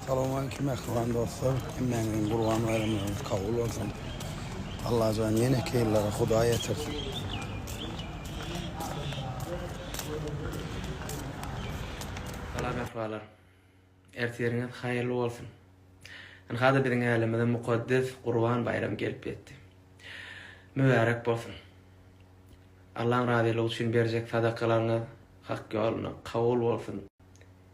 Salowmaleýkim mähriban dostlar. Hemmäňiziň Gurban baýramlaryňyz kabul bolsun. Allajan ýeneki ýyllara Hudaý ýetirsin. Salam mähribanlar. Ertiriňiz haýyrly bolsun. Ynha-da biziň älemize mukaddes Gurban baýramy gelip ýetdi. Mübärek bolsun. Allaň razylygy üçin berjek sadakalaryňyz Hak ýoluna kabul bolsun.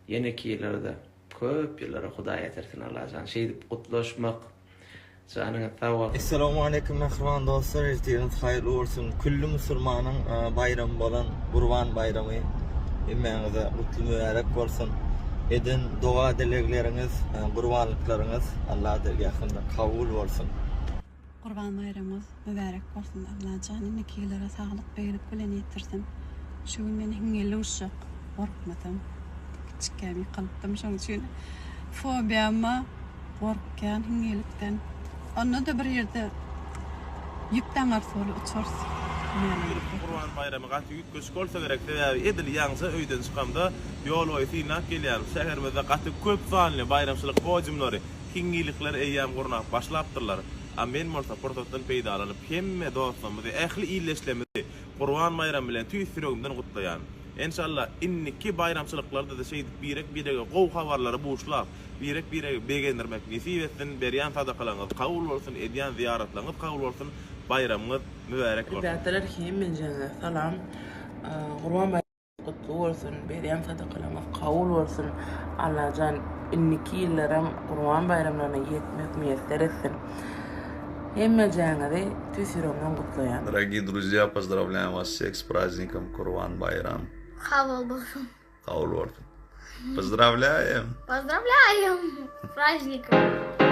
Ýeneki ýyllarda köp ýyllara Hudaý ýetirsin Allajan şeýdip gutlaşmak janyňyz sag bolsun. Essalawmaleýkum mähriban dostlar ertiriňiz haýyrly bolsun külli musulmanyň baýramy bolan gurban baýramy hemmäňize gutly mübärek bolsun eden doga dilegleriňiz gurbanlyklaryňyz Allah dergähinde kabul bolsun. Gurban baýramyňyz mübärek bolsun Allajan indiki ýyllara saglyk beglik bilen ýetirsin şu gün men hiňňilli uçjak gorkmasam kiçikäm ýykylypdym şoň üçin fobiýam bar gorkýan hiňňilikden onda-da bir ýerde ýüp daňarys weli uçarys Gurban baýramy gaty üýtgeşik bolsa gerek, sebäbi edil ýaňja öýden çykamda ýol boýy synlap gelýän şäherimizde gaty köp sanly baýramçylyk podiumlary, hiňňilikleri eýýäm gurnap başlapdyrlar. A men bolsa pursatdan peýdalanyp hemme dostlarymyzy, ähli ildeşlerimizi Gurban baýramy bilen tüýs ýüregimden gutlaýan. Enşalla indiki baýramçylyklarda-da şeýdip birek-birege gowy habarlary buşlap, birek-biregi begendirmek nesip etsin, berýän sadakalaryňyz kabul bolsun, edýän zyýaratlaryňyz kabul bolsun, baýramyňyz mübärek bolsun. Rebätalar hemmejeňize salam. Gurban baýramy gutly bolsun berýän sadakalaryňyz kabul bolsun Allajan indiki ýyllaram gurban baýramlaryna ýetmek miýesser etsin hemmejäňizi tüýs ýüregimden gutlaýan. Дорогие друзья, поздравляем вас всех с праздником Курбан Байрам. Kabul bolsun. Kabul bolsun. Поздравляем! Поздравляем! С праздником!